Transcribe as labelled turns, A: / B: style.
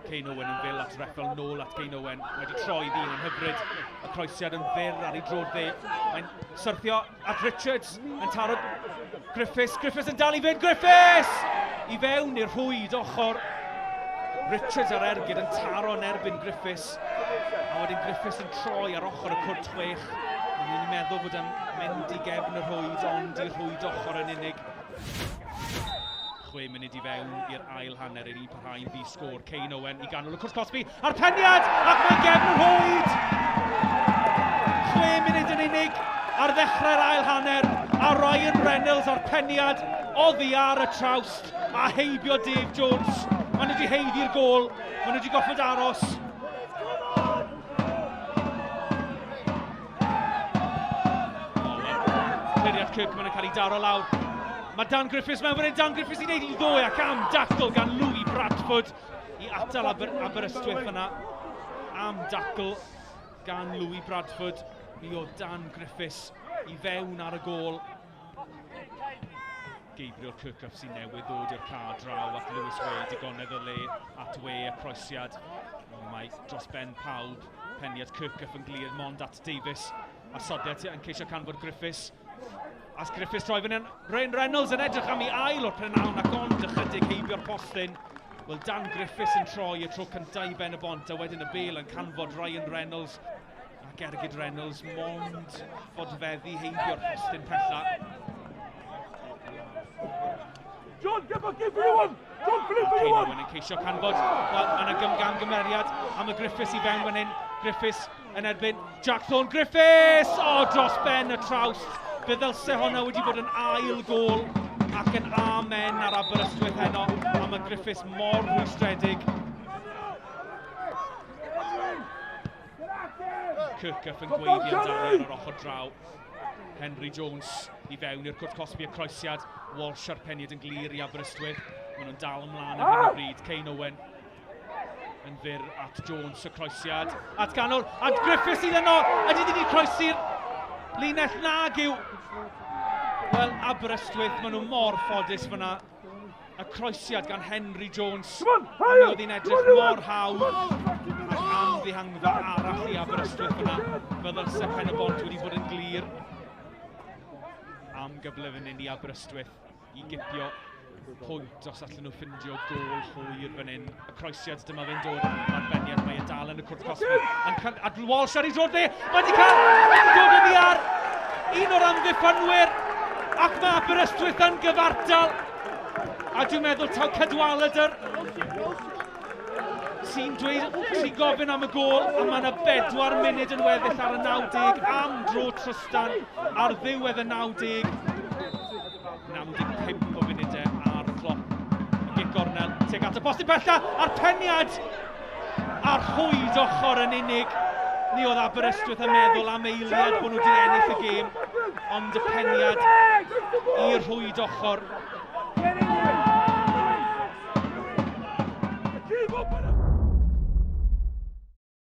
A: Kane Owen yn fyl at Reffel, nôl at Kane Owen. Mae wedi troi ddyn yn hyfryd. Y croesiad yn fyr ar ei droed dde. Mae'n syrthio at Richards yn taro Griffiths. Griffiths yn dal i fynd. Griffiths! I fewn i'r rhwyd ochr. Richards ar ergyd yn taro yn erbyn Griffiths. A wedyn Griffiths yn troi ar ochr y cwrt chwech. Ni'n meddwl bod e'n mynd i gefn y rhwyd, ond i'r rhwyd ochr yn unig. 6 munud i fewn i'r ail hanner i ni parhau'n ddi sgôr. Kane Owen i ganol y cwrs cosbi a'r peniad ac mae'n gefn y rhwyd! 6 munud yn unig ar ddechrau'r ail hanner a Ryan Reynolds a'r peniad oddi ar y trawst a heibio Dave Jones. Maen nhw wedi heiddi'r gôl, maen nhw wedi goffod aros. Cliriad Kirkman yn cael ei daro lawr. Mae Dan Griffiths mewn fan hyn. Dan Griffiths i wneud i ddoe ac am dacl gan Louis Bradford i atal Aber Aberystwyth fyna. Am dacl gan Louis Bradford. Mi oedd Dan Griffiths i fewn ar y gôl. Gabriel Kirkup sy'n newydd ddod i'r car draw at Lewis Way, digonedd o le at Way y croesiad. Mae dros ben pawb, peniad Kirkup yn glir, mond at Davies. A sodiad yn ceisio canfod Griffiths. As Griffiths troi fyny, Ryan Reynolds yn edrych am ei ail o'r prynhawn ac ond ychydig heibio'r postyn. Wel, Dan Griffiths yn troi y tro cyntaf i Ben y Bont a wedyn y bel yn canfod Ryan Reynolds. Ac ergyd Reynolds mond fodfeddi heibio'r postyn pella.
B: John, get back in for your one! John, flip for your one!
A: Owen yn ceisio canfod, wel, mae yna gamgymeriad am y Griffiths i fewn fan hyn. Griffiths yn erbyn Jack Thorne. Griffiths! O, oh, dros ben y trawst. Fe ddylse honna wedi bod yn ail gôl ac yn amen ar Aberystwyth heno. A mae Griffiths mor rhwystredig. Kirkuff yn gweiddi amdani ar yr ochr draw. Henry Jones i fewn i'r cwrt cosbi y croesiad. Walsh a'r peniad yn glir i Aberystwyth. Maen nhw'n dal ymlaen ar hyn o bryd. Kane Owen yn fyr at Jones y croesiad. At ganol, at Griffiths sydd yno. Ydy wedi croesi'r linell nag yw. Wel, Aberystwyth, maen nhw mor ffodus fyna. Y croesiad gan Henry Jones. Mi oedd hi'n edrych mor hawdd ac am ddihangfa arall i Aberystwyth yna. Fe ddylse Pen y Bont wedi bod yn glir am gyfle fan hyn i Aberystwyth i gipio pwynt os allan nhw ffindio gôl hwyr fan hyn. Y croesiad dyma fe'n dod, mae'r beniad, mae e dal yn y cwrt cosbi. A Walsh ar ei droed fe, mae wedi cael, wedi dod oddi ar un o'r amddiffynwyr ac mae Aberystwyth yn gyfartal. A dwi'n meddwl taw Cadwaladr sy'n dweud, sy'n gofyn am y gôl, a mae yna bedwar munud yn weddill ar y 90 am dro Trystan ar ddiwedd y 90. 95 o funudau ar y cloc. Y gic gornel tuag at y postyn pella a'r peniad a'r rhwyd ochr yn unig. Mi oedd Aberystwyth yn meddwl am eiliad bod nhw wedi ennill y gêm, ond y peniad i'r rhwyd ochr.